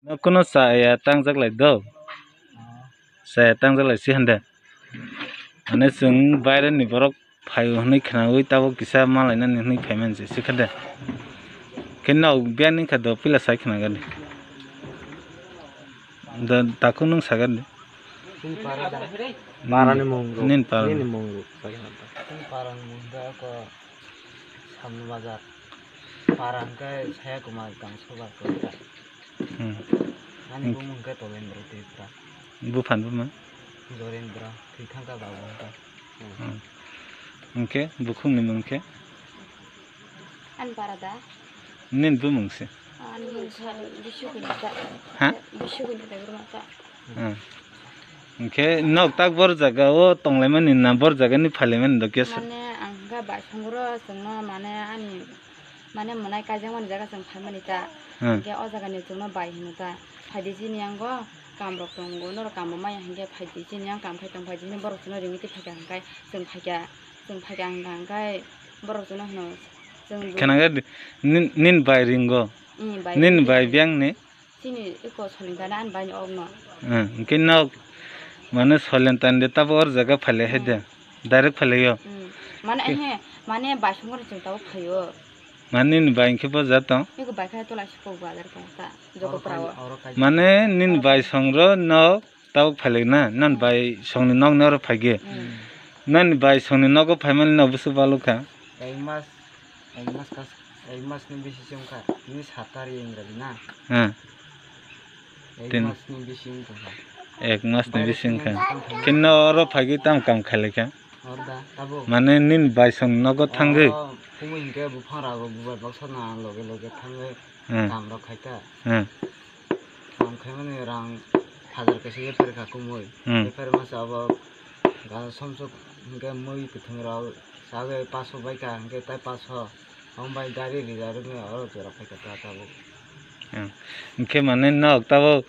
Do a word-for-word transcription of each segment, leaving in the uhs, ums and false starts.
No kuno chaya tangjak lai do. Chaya tangjak lai si hande. Ane chwng baire ni borok phaio hwnwi khwnawi tabuk kisa malainani hwnwi phaimani se sikha de. Khe nok biyang ni kha do pila sai khwnaga de. Da, takhuk nwng saga de. Chini para da. Para ni mung rok. Nin para. Nini mung rok. Chini para ni mung da ko Samno bazar. Para hwnkhe Saya Kumar Gangsobar Kota. Hmm. Ani bumung hwnkhe Tolendra Tripura. Buphan bumung? Jorendra, thwi thangkha babu hwnkhe. Hmm. Hwnkhe bukhukni mung khe? Ani para da? Nini bumung se? Ani bumung sa Bishu Kuni ta. Ha? Bishu Kuni ta gurma ta. Hmm. Hwnkhe nok tak bor jaga o tonglaimani na bor jaga ni phailaimani do kesa? Mane ang hwnkhe bai songro chwngno mane ani mane mwnai kaijakmani jaga chwng phaimani ta. Hmm. Hwnkhe o jaga ni chwngno bai hino ta. Phaidi chini yango kam rok tongo, norok kam bo maya hwnkhe phaidi chini yang kam khai tong phaidi chini borok chwngno ringwi twi phaikha hwnkhe chwng phaikha, chwng phaikha hwnkha hwnkhe borok chwngno hino chwng. Khwnaga di, nin, nin bai ringo? Hmm, bai ringo. Nin bai biyang ni? Chini eko solingtani ani bai ni okno. Hmm, hwnkhe nok mane solingtani de tabo or jaga phailai hai de. Hmm. Direct phailai o. Hmm. Mane he, mane bai songor chwng tabo phaio. Mane nini bai hwnkhe bo ja tong? Eko bai kha tola si kok bazar tong ta. Jokopra o. Mane nini bai songro nok tabuk phailai na? Nan bai songni nok ni oro phaikhe. Hmm. Nani bai songni nogo phaimani no busu balukha. Ek mas, ek mas kas, ek mas ni bisi se wngkha. Tini sat tarik Ingraji na? Hmm. Ek mas ni bisi wngkha. Ek mas ni bisi wngkha. Kinno oro phaigwi tam kam khailaikha? Oro da, tabuk. Mane nini bai songni nogo thangwi? Oro kumui hinkhe buphang rago bubar baksa na loge loge thangwi kam rok khaikha. Hmm. Kam khaimani rang hajar kaisa yapharkha kumui. Hmm. Yapharmasa abo ga somsok hinkhe mui kwthwng rok chagwi paso baikha hinkhe tai paso. Omo bai gari rija rwgwi oro jora phaikha ta tabuk. Hmm. Hinkhe mane nok tabuk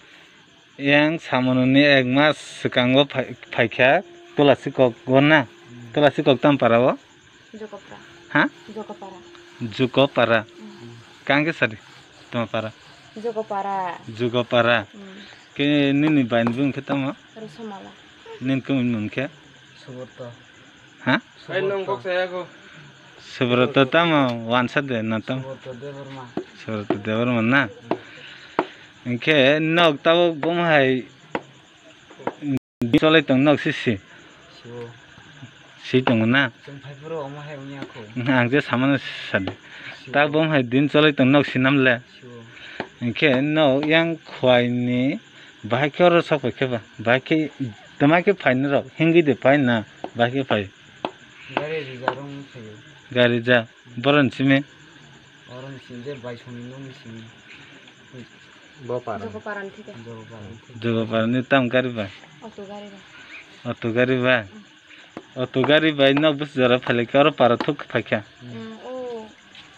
yang samununi ek mas swkango phai-, phaikha Tulasi kok o na? Hmm. Tulasi kok tam para o? Jokopara. Ha? Jokopara. Jokopara. Hmm. Kang khe sadi? Tuma para? Jokopara. Jokopara. Hmm. Ke nini bai ni bung khe tamo? Rosomala. Nini khe mung khe? Subrata. Ha? Ai, nong kok saya ko. Subrata tamo wansa de na tam? Subrata Debbarma. Subrata Debbarma na? Hmm. Hinkhe nok tabuk bom hai din cholai tong nok sisi? Siwo. Si tongo na? Chwng phai phuru omo hai wngya kho. Ang je samano sadi. Siwo. Tak bom hai din cholai tong nok sinam le? Siwo. Hinkhe nok yang khwai ni bahai khe oro sok pai khe ba? Bahai khe tama khe phai norok hingwi de phai na bahai khe phai? Gari rija rong phaio. Gari ja. Boroni simi? Boroni simi je bai songni nokni simi. Bo para. Jogo para ni thike. Jogo para ni thike. Jogo para ni tam gari ba? Auto gari ba. Auto gari ba? Mm. Auto gari bai nok bus jora phailai khe oro para thuk phaikha. Mm, o.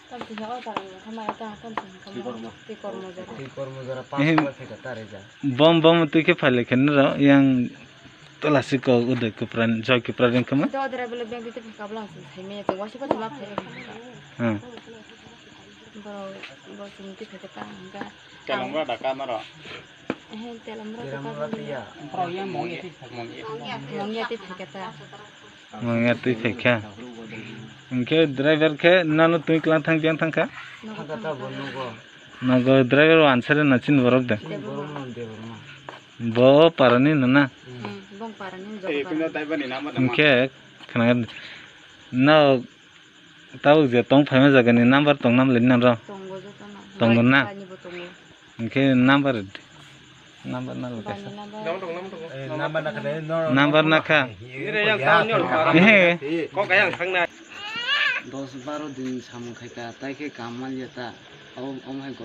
Tam thikha o para ni khamai ta tam thikha mo. Twi kormo jora. Twi kormo jora pas phaikha ta rija. Bom bom twi khe phailai khe noro yang Tulasi kok Uday Kupra, Joy Kupra ring kama? Do dere bele beng bite phika blang sing sai me, tong wasi pa tama phai. Hmm. Boro, boro sing ti phai ta hangka. Telamra da kamaro. Eh, telamra da kamaro. Pro yang mong yati phai. Mong yati. Mong yati phai ta. Mong yati phai kha. Hingke driver khe nano twi klang thang biang thang kha? Thang kha ta bo nugo. Nago driver wansare na chin borok de. Chin borok no de borok no. Bo parani no na? Hmm, bong parani no. Hingke khna no tabuk je tong phaima jagani number tong nam le nang ro? Tongo joto no. Tongo na? Bani bo tongo. Hingke number, number na le kaisa. Bani number. Number na kha. Ehe. Dos baro din samung khaika, tai khe kam manya ta.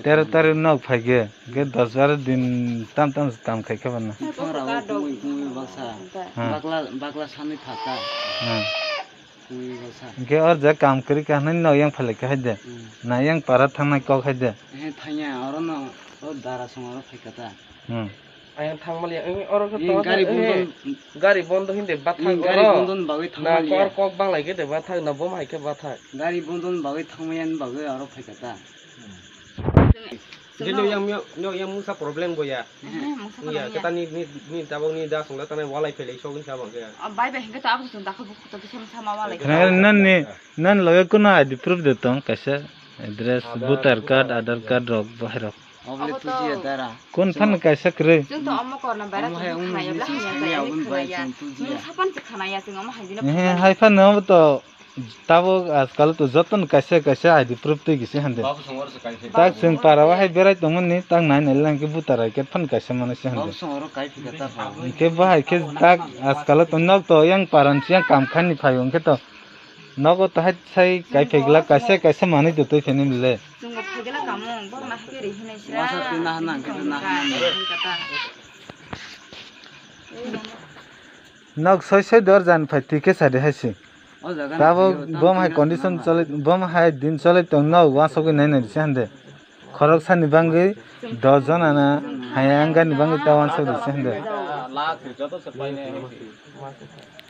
Tero tarik nok phaikhe, hwnkhe dos baro din tam tam kam khaikhe bana. Buphang rao kumui kumui baksa. Ha. Bakla, bakla sanwi phaka. Ha. Kumui baksa. Hwnkhe o je kam kwrwi kha hwnwi nok yang phalai kha hai de. Hmm. Na yang para thangnai kok hai de. He thangya, oro no, o dara song oro phaikha ta. Hmm. Ayang thangmaliya, eh, oro khe eh, tongo gari ta, bondo, eh, gari bondo hinde bathak eh, gari oro. Bondo ni bagwi na thangmaliya. Kor kok banglai khe de bathak, na bom hai khe bathak. Gari bondo ni bagwi thangmaya ni bagwi oro phaikha ta. Hingke nok yang, nok yang mungsa problem bo ya. Mungsa ya, problem ya. Keta ni, ni, ni tabok ni da songla tanai walai phelai sok wngkha bang khe. Bai bai hingke to abo song dakho bukhu to bisa mungsa ma walai. Khna nan ni, nan loge kuno I D proof de tong kaisa address, voter card, Aadhaar card rok, bahai rok. Obole tujiya dara. Kun phan kaisa kwrwi. Chwng to omo korna bara chwng khna ya bla hamya saya ni khna ya. Chwng sapan se khna ya chwng omo hai dino. He hai phan no to. Tabuk ajkal to jotono kaisa kaisa I D proof twi gisi hande. Babu songor se kai phai. Tak chwng para o hai berai tongmani tak nai nai lang khe buta rai khe phan kaisa mano se hande. Babu songor kai phika ta pha. Hingke bahai khe tak ajkal to nok to yang paran se yang kam khan ni phai hingke to nogo to hai sai kai phai glak kaisa kaisa manwi to twi phai ni le. Chwng bo phai glak kamo borok na hai khe ri hinai se. Masa twi na hana hingke na hana. Nok soi soi dor jan phai twi khe sadi hai se. Tabuk bom hai condition choli, bom hai din choli tong no wasogwi nai nai se hande. Khorok sani bangwi dos jona na hai angani bangwi ta wansogwi se hande.